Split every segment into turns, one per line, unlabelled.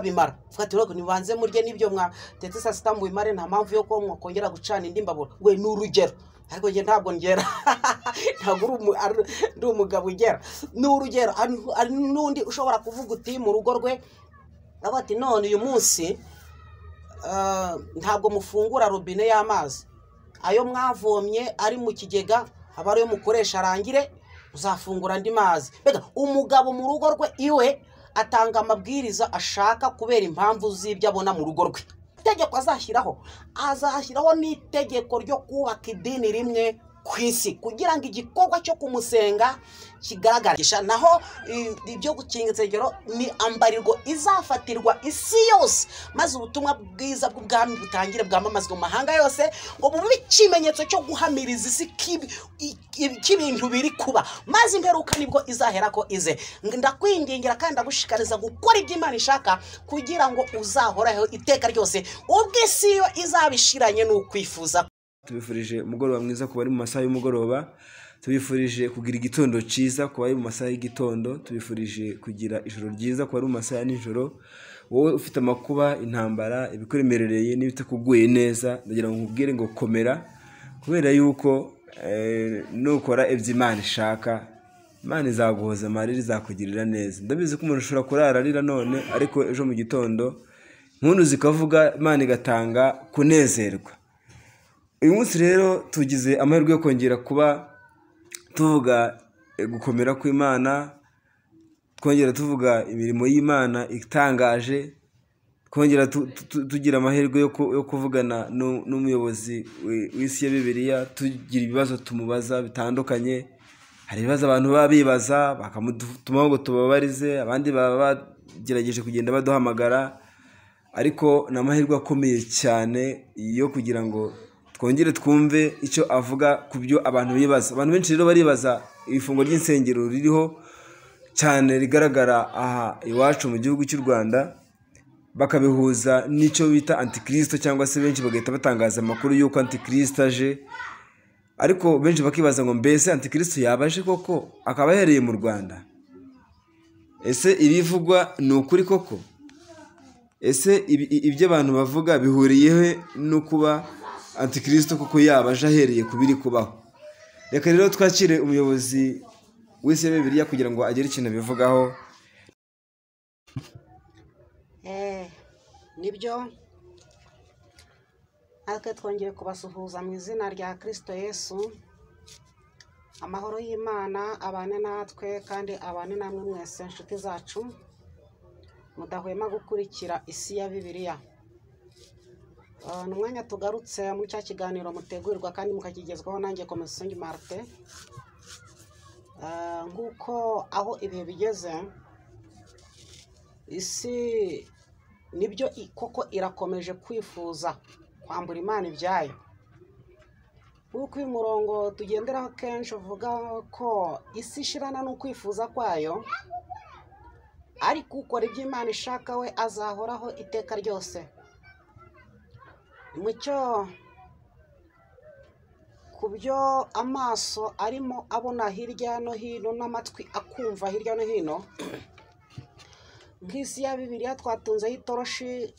Bimara ufata rero nibanze murye n'ibyo mwatetse saa sita mubimare, nta mpamvu yo ko mwakongera gucana indi mbabura. We ni urugero, ariko njye ntabwo ngera, ntabwo ndi umugabo ugera, ni urugero. Hari n'undi ushobora kuvuga uti mu rugo rwe ati none uyu munsi ntabwo mufungura robine y'amazi, ayo mwavomye ari mu kigega aba ariyo mukoresha arangire uzafungura andi mazi. Mbega umugabo mu rugo rwe iwe atanga amabwiriza ashaka kubera impamvu z'ibyo abona mu rugo rwe. Itegeko azashyiraho n'itegeko ryo kubaka idini rimwe ku isi kugira ngo igikorwa cyo kumusenga kigaragare. Naho ibyo gukinga insengero ni ambarirwa izafatirwa isi yose, maze ubutumwa bwiza bw'ubwami butangire bwamamazwe mu mahanga yose, ngo bube ikimenyetso cyo guhamiriza isi k'ibintu biri kuba, maze imperuka nibwo izahera ko ize. Ndakwingingira kandi ndagushishikariza gukora ibyo Imana ishaka kugira ngo uzahoraho iteka ryose, ubwo isi yo izabishiranye n'ukwifuza.
Tubifurije umugoroba mwiza ku bari mu masaha y'umugoroba, tubifurije kugira igitondo cyiza ku bari mu masaha y'igitondo, tubifurije kugira ijoro ryiza ku bari mu masaha ya nijoro. Wowe ufite amakuba, intambara, ibikuremerereye n'ibitakuguye neza, ndagira ngo nkubwire ngo komera, kubera yuko nukora ibyo Imana ishaka, Imana izaguhoza amarira, izakugirira neza. Ndabizi ko umuntu ashobora kurara arira none, ariko ejo mu gitondo impundu zikavuga, Imana igatanga kunezerwa. Uyu munsi rero tugize amahirwe yo kongera kuba tuvuga gukomera kw'Imana, twongera tuvuga imirimo y'Imana itangaje, twongera tugira amahirwe yo kuvugana n'umuyobozi w'isi ya Bibiliya, tugira ibibazo tumubaza bitandukanye. Hari ibibazo abantu baba bibaza bakamutumaho ngo tubabarize, abandi baba bagerageje kugenda baduhamagara, ariko ni amahirwe akomeye cyane yo kugira ngo twongere twumve icyo avuga ku byo abantu bibaza. Abantu benshi rero baribaza ifungo ry'insengero ririho cyane rigaragara aha iwacu mu gihugu cy'u Rwanda, bakabihuza n'icyo bita antikristo, cyangwa se benshi bagahita batangaza amakuru y'uko antikristo aje, ariko benshi bakibaza ngo mbese antikristo yaba aje koko akaba ahereye mu Rwanda? Ese ibivugwa ni ukuri koko? Ese ibyo abantu bavuga bihuriye no kuba antikristo koko yaba aje ahereye ku biri kubaho? Reka rero twakire umuyobozi w'isi ya Bibiliya kugira ngo agire ikintu abivugaho.
Nibyo, natwe twongeye kubasuhuza mu izina rya Kristo Yesu. Amahoro y'Imana abane natwe kandi abane namwe mwese inshuti zacu mudahwema gukurikira isi ya Bibiliya. Ni umwanya tugarutse muri cya kiganiro mutegurirwa kandi mukakigezwaho nanjye Komisiyoni Martin. Nk'uko aho ibihe bigeze, isi nibyo koko irakomeje kwifuza kwambura Imana ibyayo. Nk'uko uyu murongo tugenderaho kenshi uvuga ko isi ishirana n'ukwifuza kwayo, ariko ukora ibyo Imana ishaka we azahoraho iteka ryose. Mucyo ku byo amaso arimo abona hirya no hino n'amatwi akumva hirya no hino, nk'isi ya Bibiliya twatunzeho itoroshi,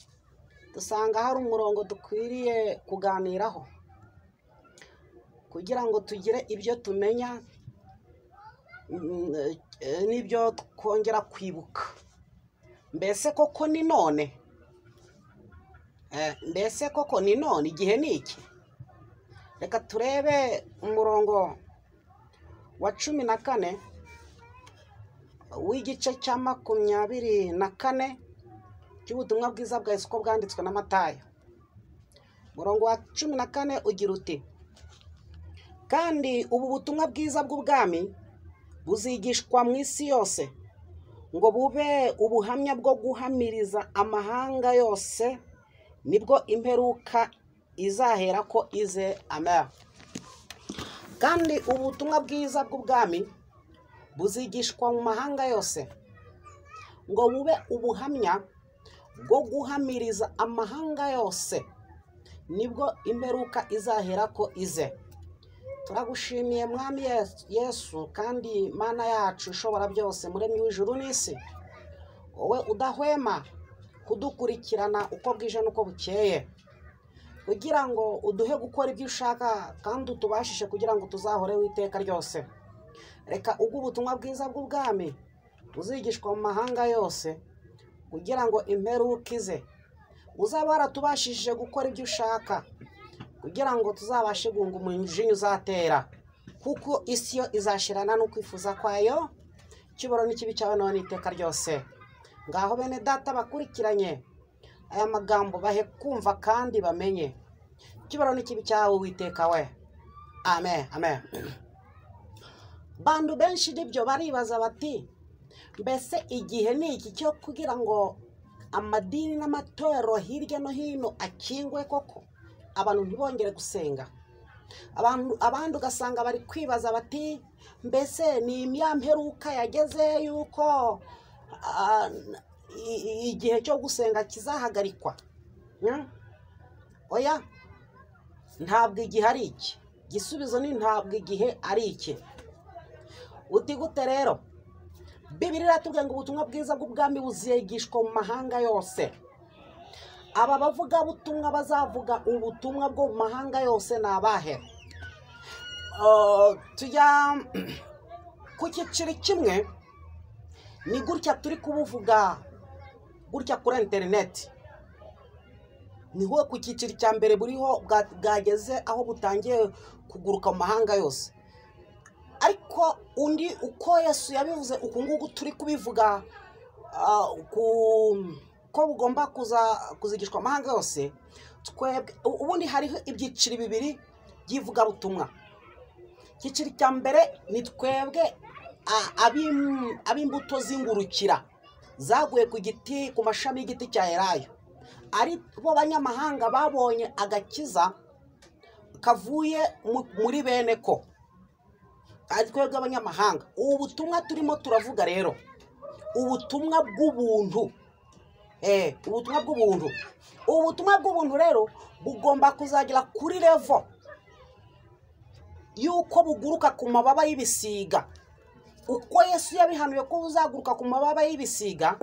dusanga hari umurongo dukwiriye kuganiraho kugira ngo tugire ibyo tumenya n'ibyo twongera kwibuka. Mbese koko ni none? Mbese koko ni none? Igihe ni iki? Reka turebe umurongo wa 14 w'igice cya 24 cy'ubutumwa bwiza bwa Yesu uko bwanditswe na Matayo. Umurongo wa 14 ugira uti: kandi ubu butumwa bwiza bw'ubwami buzigishwa mu isi yose, ngo bube ubuhamya bwo guhamiriza amahanga yose, nibwo imperuka izahera ko ize. Amen. Kandi ubutumwa bwiza bw'ubwami buzigishwa mu mahanga yose, ngo bube ubuhamya bwo guhamiriza amahanga yose, nibwo imperuka izahera ko ize. Turagushimiye Mwami Yesu kandi Mana yacu ishobora byose, muremyi w'ijuru n'isi, wowe udahwema Kudukurikirana uko bwije n'uko bukeye, kugira ngo uduhe gukora ibyo ushaka kandi utubashishe kugira ngo tuzahoreho iteka ryose. Reka ubwo ubutumwa bwiza bw'ubwami buzigishwa mu mahanga yose, kugira ngo imperuka ize. Uzaba waratubashije gukora ibyo ushaka, kugira ngo tuzabashe guhunga umujinya uzatera, kuko isi yo izashirana no kwifuza kwayo. Icyubahiro n'ikibi cyawe none iteka ryose. Ngaho bene data bakurikiranye aya magambo, bahe kumva kandi bamenye. Icyubahiro n'ikibi cyawe Uwiteka we. Amen, amen. Bantu benshi nibyo baribaza bati, mbese igihe ni iki cyo kugira ngo amadini n'amatorero hirya no hino akingwe koko, abantu ntibongere gusenga? Abandi ugasanga bari kwibaza bati, mbese ni imyamperuka yageze yuko igihe cyo gusenga kizahagarikwa? Oya, ntabwo igihe ari iki. Igisubizo ni ntabwo igihe ari iki. Uti gute rero? Bibiliya iratubwira ngo ubutumwa bwiza bw'ubwami buzigishwa mu mahanga yose. Aba bavugabutumwa bazavuga ubutumwa bwo mu mahanga yose ni abahe? Tujya ku cyiciro kimwe, ni gutya turi kubuvuga gutya kuri interineti. Niho ku cyiciro cya mbere buriho bwageze aho butangiye kuguruka mu mahanga yose. Ariko undi uko Yesu yabivuze, uku nguku turi kubivuga ko bugomba kuzigishwa amahanga yose. Twebwe ubundi hariho ibyiciro bibiri by'ivugabutumwa. Icyiciro cya mbere ni twebwe ab'imbuto z'ingurukira zaguye ku giti, ku mashami y'igiti cya elayo, ari bo banyamahanga babonye agakiza kavuye muri bene ko, ari twebwe abanyamahanga. Ubu butumwa turimo turavuga rero, ubutumwa bw'ubuntu, ubutumwa bw'ubuntu, ubutumwa bw'ubuntu rero bugomba kuzagera kuri level yuko buguruka ku mababa y'ibisiga. Uko Yesu yabihanuye ko buzaguruka ku mababa y'ibisiga,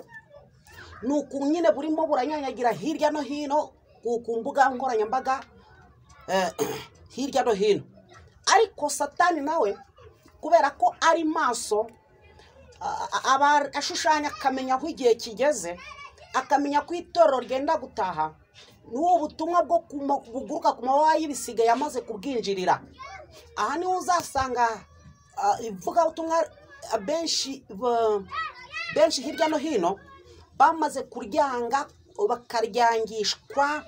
ni uku nyine burimo buranyanyagira hirya no hino ku mbuga nkoranyambaga, hirya no hino. Ariko Satani nawe kubera ko ari maso, aba ashushanya akamenya aho igihe kigeze, akamenya ko itorero ryenda gutaha. N'ubu butumwa bwo buguruka ku mababa y'ibisiga yamaze kubwinjirira. Aha niho uzasanga ivugabutumwa benshi hirya no hino bamaze kuryanga, bakaryangishwa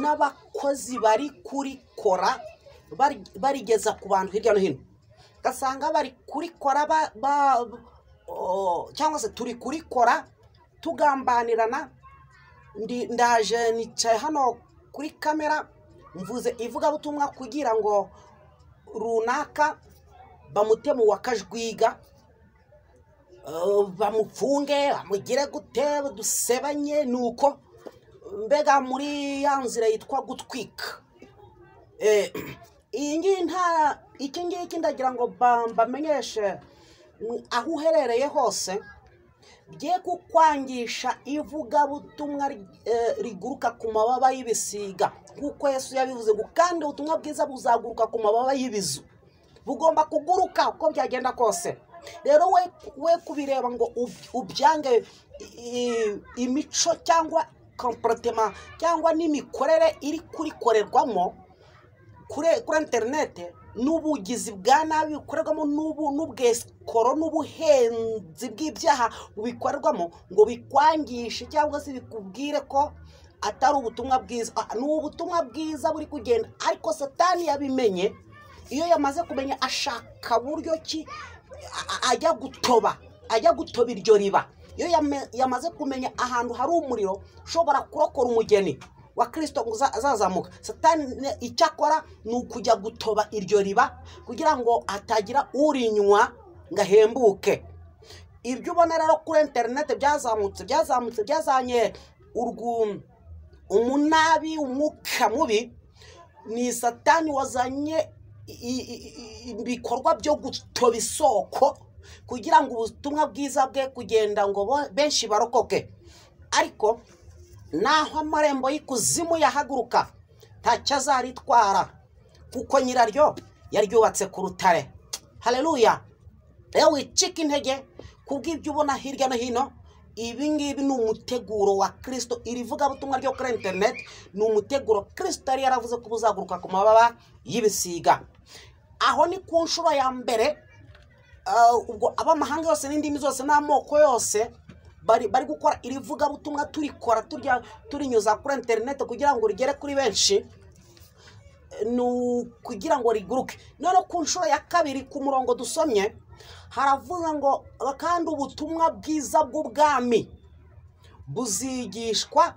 n'abakozi bari kurikora barigeza ku bantu hirya no hino. Ugasanga bari kurikora cyangwa se turi kurikora tugambanirana. Ndaje nicaye hano kuri kamera mvuze ivugabutumwa kugira ngo runaka bamutemu wa Kajwiga, bamufunge, bamugire gute, dusebanye. Nuko mbega muri ya nzira yitwa gutwika. Iyi ngiyi nta iki ngiki ndagira ngo bamenyeshe aho uherereye hose, bye kukwangisha ivugabutumwa riguruka ku mababa y'ibisiga, kuko Yesu yabivuze ngo kandi ubutumwa bwiza buzaguruka ku mababa y'ibizu. Bugomba kuguruka uko byagenda kose. Rero we kubireba ngo ubyange imico cyangwa comportement cyangwa n'imikorere iri kurikorerwamo kuri interinete, n'ubugizi bwa nabi bukorerwamo, n'ubwesikoro n'ubuhenzi bw'ibyaha bubikorerwamo, ngo bikwangishe cyangwa se bikubwire ko atari ubutumwa bwiza. Ni ubutumwa bwiza buri kugenda, ariko Satani yabimenye. Iyo yamaze kumenya ashaka buryo ki ajya gutoba iryo riba. Iyo yamaze kumenya ahantu hari umuriro ushobora kurokora umugeni wa Kristo ngo azazamuka, Satani icyakora ni ukujya gutoba iryo riba kugira ngo atagira urinywa ngo ahembuke. Ibyo ubona rero kuri interineti byazamutse byazanye umunabi, umwuka mubi. Ni Satani wazanye ibikorwa byo gutoba isoko kugira ngo ubutumwa bwiza bwe kugenda ngo benshi barokoke. Ariko naho amarembo y'ikuzimu yahaguruka, ntacyo azaritwara, kuko nyiraryo yaryubatse ku rutare. Haleluya! Rero wicika intege kubw'ibyo ubona hirya no hino. Ibi ngibi ni umuteguro wa Kristo. Iri vugabutumwa ryo kuri interineti ni umuteguro Kristo yari yaravuze ko buzaguruka ku mababa y'ibisiga. Aho ni ku nshuro ya mbere, ubwo abamahanga yose n'indimi zose n'amoko yose bari gukora iri vugabutumwa, turikora turinyuza kuri interineti kugira ngo rigere kuri benshi, ni ukugira ngo riguruke. None ku nshuro ya kabiri, ku murongo dusomye haravuga ngo kandi ubutumwa bwiza bw'ubwami buzigishwa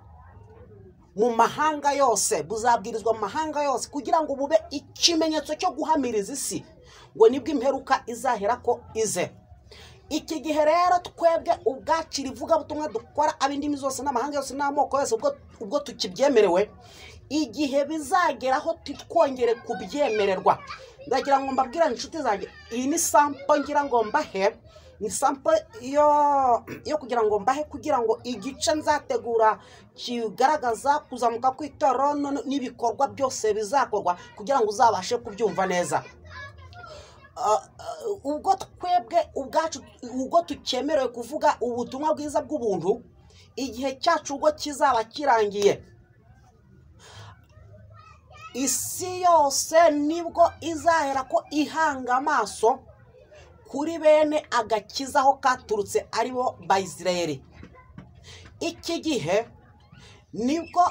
mu mahanga yose, buzabwirizwa mu mahanga yose, kugira ngo bube ikimenyetso cyo guhamiriza isi, ngo nibwo imperuka izahera ko ize. Iki gihe rero twebwe ubwacu iri vugabutumwa dukora, ab'indimi zose n'amahanga yose n'amoko yose, ubwo tukibyemerewe, igihe bizageraho titwongere kubyemererwa. Ndagira ngo mbabwire inshuti zanjye, iyi ni sample ngira ngo mbahe, ni sample yo kugira ngo mbahe, kugira ngo igice nzategura kigaragaza kuzamuka kw'itorero n'ibikorwa byose bizakorwa, kugira ngo uzabashe kubyumva neza. Ubwo twebwe ubwacu ubwo tukemerewe kuvuga ubutumwa bwiza bw'ubuntu, igihe cyacu ubwo kizaba kirangiye, isi yose nibwo izahera ko ihanga amaso kuri bene agakiza aho katurutse, aribo Bayisiraheli. Iki gihe nibwo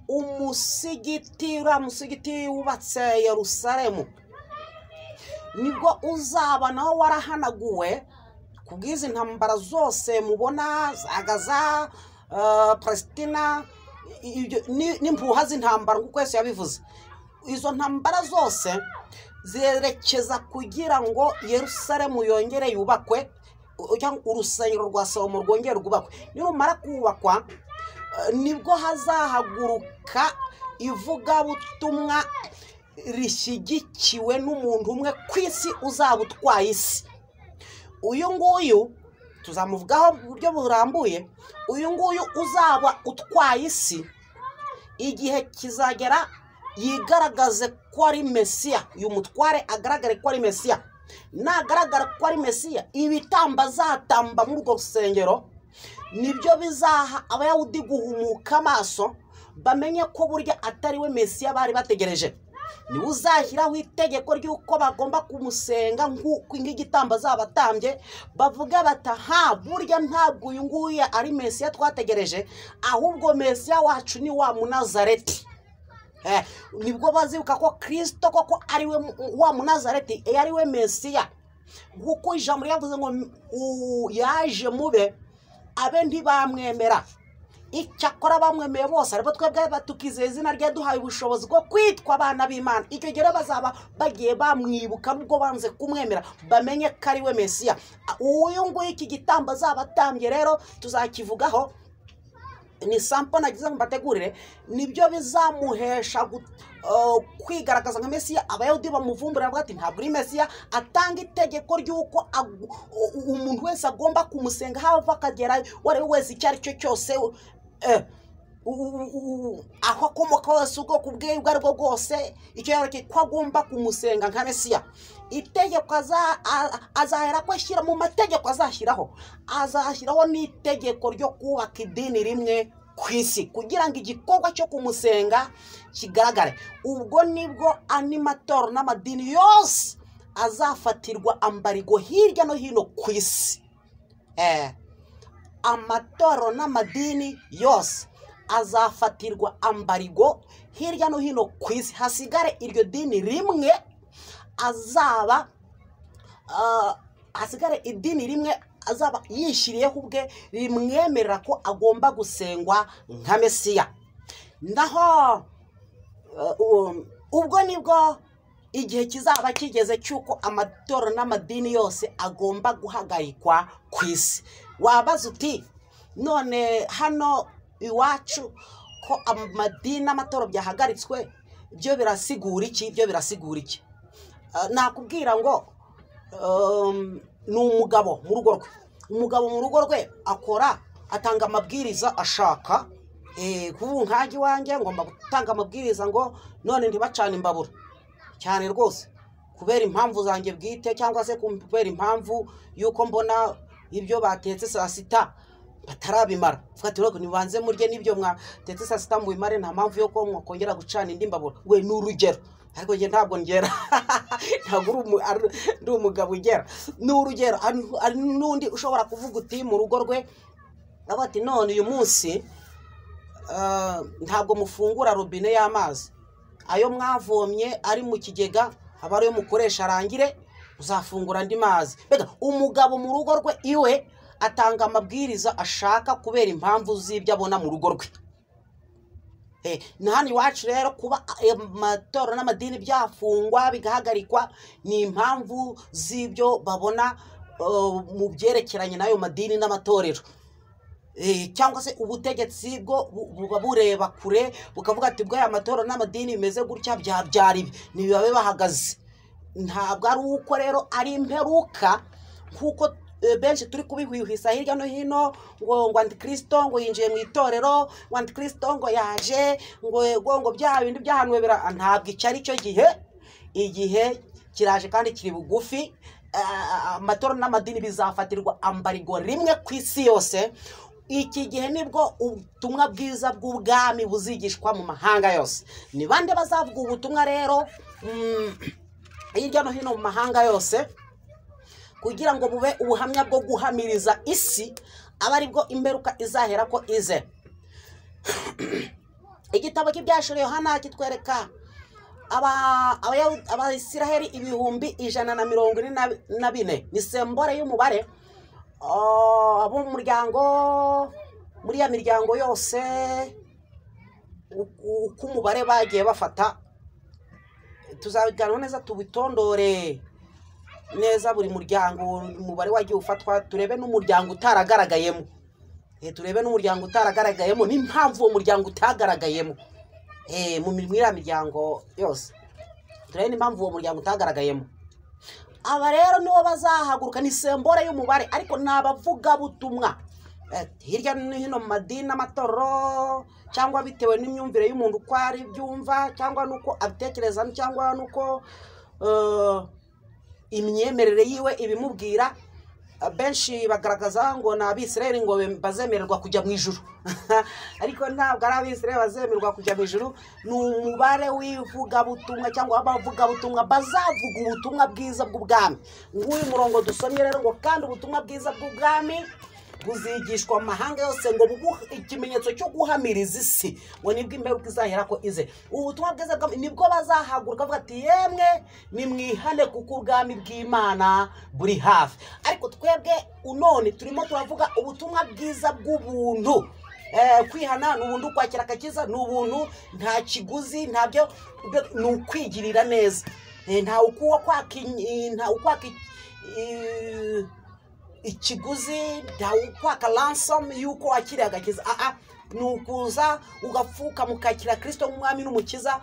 umusigiti, uriya musigiti wubatse Yerusalemu, nibwo uzaba nawo warahanaguwe ku bw'izi ntambara zose mubona za Gaza, Palesitina, n'impuha z'intambara nk'uko Yesu yabivuze. Izo ntambara zose zerekeza kugira ngo Yerusalemu yongere yubakwe, cyangwa urusengero rwa Salomo rwongere rwubakwe. Nirumara kubakwa, nibwo hazahaguruka ivugabutumwa rishyigikiwe n'umuntu umwe ku isi uzaba utwaye isi. Uyu nguyu tuzamuvugaho mu buryo burambuye. Uyu nguyu uzaba utwaye isi, igihe kizagera yigaragaze ko ari Mesiya. Uyu mutware agaragare ko ari Mesiya. Nagaragara ko ari Mesiya, ibitambo azatamba muri urwo rusengero nibyo bizaha Abayahudi guhumuka amaso, bamenye ko burya atari we Mesiya bari bategereje. Niwe uzashyiraho itegeko ry'uko bagomba kumusenga nk'uko nk'igitambo azabatambye, bavuga bati ha, burya ntabwo uyu nguyu ari Mesiya twategereje, ahubwo Mesiya wacu ni wa Munazareti. Nibwo bazibuka ko Kristo koko ari we wa Munazareti, ari we Mesiya, kuko ijambo ryavuze ngo yaje mube abe ntibamwemera. Icyakora bamwemeye bose, ariko twebwe tukizeye izina rye, duhaye ubushobozi bwo kwitwa abana b'Imana. Icyo gihe bazaba bagiye bamwibuka nubwo banze kumwemera, bamenye ko ari we Mesiya. Uyu nguyu iki gitambo azaba atambye rero tuzakivugaho, ni sample nagize ngo mbategurire, nibyo bizamuhesha kwigaragaza nka Mesiya. Abayahudi bamuvumbura bavuga ati ntabwo uri Mesiya, atanga itegeko ry'uko umuntu wese agomba kumusenga hava akagera, uwo ari we wese, icyo ari cyo cyose, aho akomoka hose, ubwoko bwe ubwo ari bwo bwose, icyo yaba ko agomba kumusenga nka Mesiya. Itegeko azahera ko ashyira mu mategeko azashyiraho, azashyiraho n'itegeko ryo kubaka idini rimwe ku isi, kugira ngo igikorwa cyo kumusenga kigaragare. Ubwo nibwo andi matorero n'amadini yose azafatirwa ambarigo hirya no hino ku isi. Amatorero n'amadini yose azafatirwa ambarigo hirya no hino ku isi, hasigare iryo dini rimwe azaba, hasigare idini rimwe azaba yishyiriyeho ubwe, rimwemerera ko agomba gusengwa nka Mesiya. Naho ubwo nibwo igihe kizaba kigeze cy'uko amatorero n'amadini yose agomba guhagarikwa ku isi. Wabaza uti none hano iwacu ko amadini n'amatorero byahagaritswe, byo birasigura iki? Byo birasigura iki? Nakubwira ngo ni umugabo mu rugo rwe. Umugabo mu rugo rwe akora atanga amabwiriza ashaka. Kubu nkanjye iwanjye ngomba gutanga amabwiriza ngo none ntibacane imbabura cyane rwose, kubera impamvu zanjye bwite, cyangwa se kubera impamvu y'uko mbona ibyo batetse saa sita batarabimara. Mvuga ati nibanze murye n'ibyo mwatetse saa sita mubimare, nta mpamvu yo ko mwakongera gucana indi mbabura. We ni urugero, ariko njye ntabwo ngera ntabwo ndi umugabo ugera, ni urugero. Hari n'undi ushobora kuvuga uti mu rugo rwe avuga ati none uyu munsi ntabwo mufungura robine y'amazi, ayo mwavomye ari mu kigega aba ariyo mukoresha arangire, uzafungura andi mazi. Mbega umugabo mu rugo rwe iwe atanga amabwiriza ashaka kubera impamvu z'ibyo abona mu rugo rwe. Na hano iwacu rero kuba amatorero n'amadini byafungwa bigahagarikwa ni impamvu z'ibyo babona mu byerekeranye n'ayo madini n'amatorero. Cyangwa se ubutegetsi bwo buba bureba kure bukavuga ati bwo aya matorero n'amadini bimeze gutya byabyara ibi, ntibibabe bahagaze. Ntabwo ari uko rero ari imperuka nk'uko benshi turi kubihwihwisa hirya no hino ngo antikristo ngo yinjiye mu itorero, ngo antikristo ngo yaje, ngo bya bindi byahanuwe. Ntabwo icyo ari cyo gihe, igihe kiraje kandi kiri bugufi. Amatorero n'amadini bizafatirwa ambarigo rimwe ku isi yose. Iki gihe nibwo ubutumwa bwiza bw'ubwami buzigishwa mu mahanga yose. Ni bande bazavuga ubutumwa rero hirya no hino mu mahanga yose, kugira ngo bube ubuhamya bwo guhamiriza isi, aba aribwo imperuka izahera ko ize. Igitabo cy'Ibyahishuriwe Yohana kitwereka Abayisiraheli 144,000, ni sembore y'umubare abo mu muryango, muri ya miryango yose uko umubare bagiye bafata. Tuzabiganiraho neza tubitondore neza buri muryango umubare wagiye ufatwa, turebe n'umuryango utaragaragayemo, turebe n'umuryango utaragaragayemo n'impamvu uwo muryango utagaragayemo mu iriya miryango yose, turebe n'impamvu uwo muryango utagaragayemo. Aba rero nibo bazahaguruka, ni sembore y'umubare, ariko ni abavugabutumwa hirya no hino mu madini n'amatorero, cyangwa bitewe n'imyumvire y'umuntu uko ari byumva, cyangwa n'uko abitekereza, cyangwa n'uko imyemerere yiwe ibimubwira. Benshi bagaragaza ngo ni Abisirayeli ngo bazemererwa kujya mu ijuru, ariko ntabwo ari Abisirayeli bazemererwa kujya mu ijuru. Ni umubare w'ivugabutumwa cyangwa abavugabutumwa bazavuga ubutumwa bwiza bw'ubwami. Nguyu murongo dusomye rero ngo kandi ubutumwa bwiza bw'ubwami buzigishwa mu mahanga yose ngo bube ikimenyetso cyo guhamiriza isi, ngo nibwo imperuka izahera ko ize. Ubutumwa bwiza nibwo bazahaguruka bavuga ati yemwe nimwihane kuko ubwami bw'Imana buri hafi. Ariko twebwe none turimo turavuga ubutumwa bwiza bw'ubuntu. Kwihana ni ubuntu, kwakira agakiza ni ubuntu, nta kiguzi, ntabyo, ni ukwigirira neza. Nta ukwaka ikiguzi, nta ukwaka ransom y'uko wakiriye agakiza. Ni ukuza ugapfuka mukakira Kristo nk'umwami n'umukiza,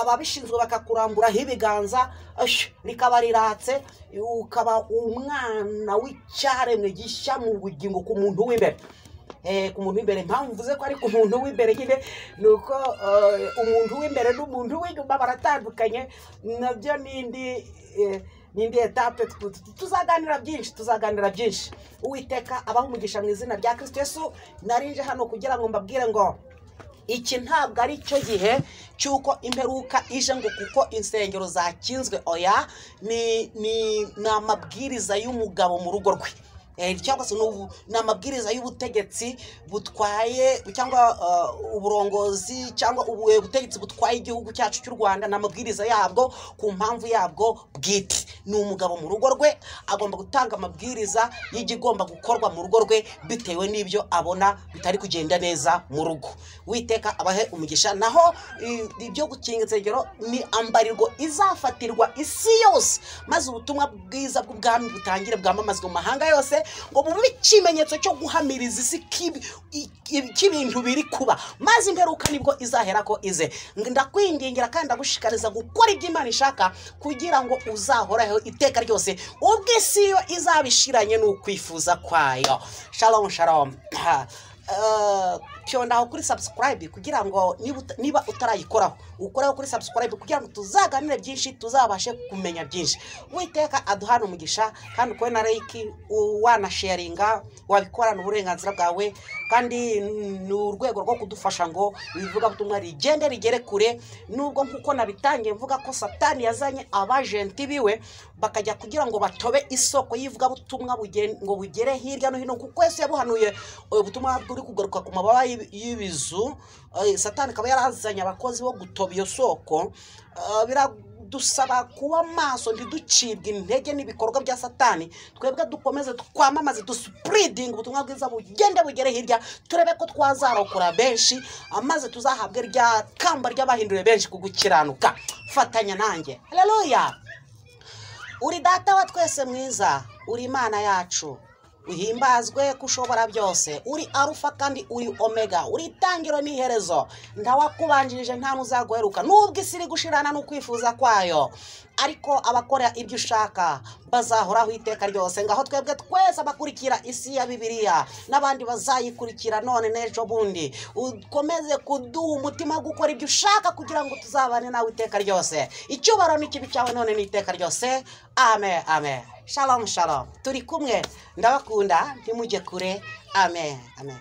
ababishinzwe bakakuramburaho ibiganza rikaba riratse, ukaba umwana w'icyaremwe gishya mu bugingo ku muntu w'imbere. Ku muntu w'imbere, impamvu mvuze ko ari ku muntu w'imbere nyine ni uko umuntu w'imbere n'umuntu w'inyuma baratandukanye, nabyo n'indi etape. Tuzaganira byinshi, tuzaganira byinshi. Uwiteka abaha umugisha mu izina rya Kristo Yesu. Narinje hano kugira ngo mbabwire ngo iki ntabwo ari cyo gihe cy'uko imperuka ije ngo kuko insengero zakinzwe. Oya, ni amabwiriza y'umugabo mu rugo rwe, cyangwa se ni amabwiriza y'ubutegetsi butwaye, cyangwa uburongozi, cyangwa ubutegetsi butwaye igihugu cyacu cy'u Rwanda. Ni amabwiriza yabwo ku mpamvu yabwo bwite. Ni umugabo mu rugo rwe agomba gutanga amabwiriza y'igigomba gukorwa mu rugo rwe bitewe n'ibyo abona bitari kugenda neza mu rugo. Uwiteka abahe umugisha. Naho ibyo gukinga insengero ni ambarirwo izafatirwa isi yose, maze ubutumwa bwiza bw'ubwami butangire bwamamazwe mu mahanga yose. Ngo bube ikimenyetso cyo guhamiriza isi cy'ibintu biri kuba, maze imperuka nibwo izahera ko ize. Ndakwingingira kandi ndagushishikariza gukora ibyo Imana ishaka kugira ngo uzahoraho iteka ryose, ubwo isi yo izabishiranye n'ukwifuza kwayo. Shalom shalom. Pyondaho kuri subscribe kugira ngo niba utarayikoraho ukoreho kuri subscribe kugira ngo tuzaganire byinshi, tuzabashe kumenya byinshi. Uwiteka aduhana umugisha, kandi ukore na like, wanasharinga, wabikorana uburenganzira bwawe, kandi ni urwego rwo kudufasha ngo ivugabutumwa rigende rigere kure. Nubwo nkuko nabitangiye mvuga ko Satani yazanye abajenti biwe bakajya kugira ngo batobe isoko y'ivugabutumwa ngo bugere hirya no hino, kuko Yesu yabuhanuye ubutumwa buri kugaruka ku mababa y'ibizu. Satani akaba yarazanye abakozi bo gutoba iyo soko. Biradusaba kuba maso, ntiducibwe intege n'ibikorwa bya Satani. Twebwe dukomeze twamamaze, duspreading ubutumwa bwiza bugende bugere hirya, turebe ko twazarokora benshi, maze tuzahabwe rya kamba ry'abahinduriye benshi ku gukiranuka. Fatanya nanjye. Haleluya. Uri data wa twese mwiza, uri Imana yacu, uhimbazwe ko ushobora byose. Uri Arufa kandi uri Omega, uri itangiro n'iherezo. Ntawakubanjirije, nta n'uzaguheruka. Nubwo isi iri gushirana n'ukwifuza kwayo, ariko abakora ibyo ushaka bazahoraho iteka ryose. Ngaho twebwe twese abakurikira isi ya Bibiliya n'abandi bazayikurikira none n'ejo bundi, ukomeze kuduha umutima wo gukora ibyo ushaka kugira ngo tuzabane nawe iteka ryose. Icyubahiro n'ikibi cyawe none n'iteka ryose. Amen, amen. Shalom shalom. Turi kumwe, ndabakunda, ntimujye kure. Amen, amen.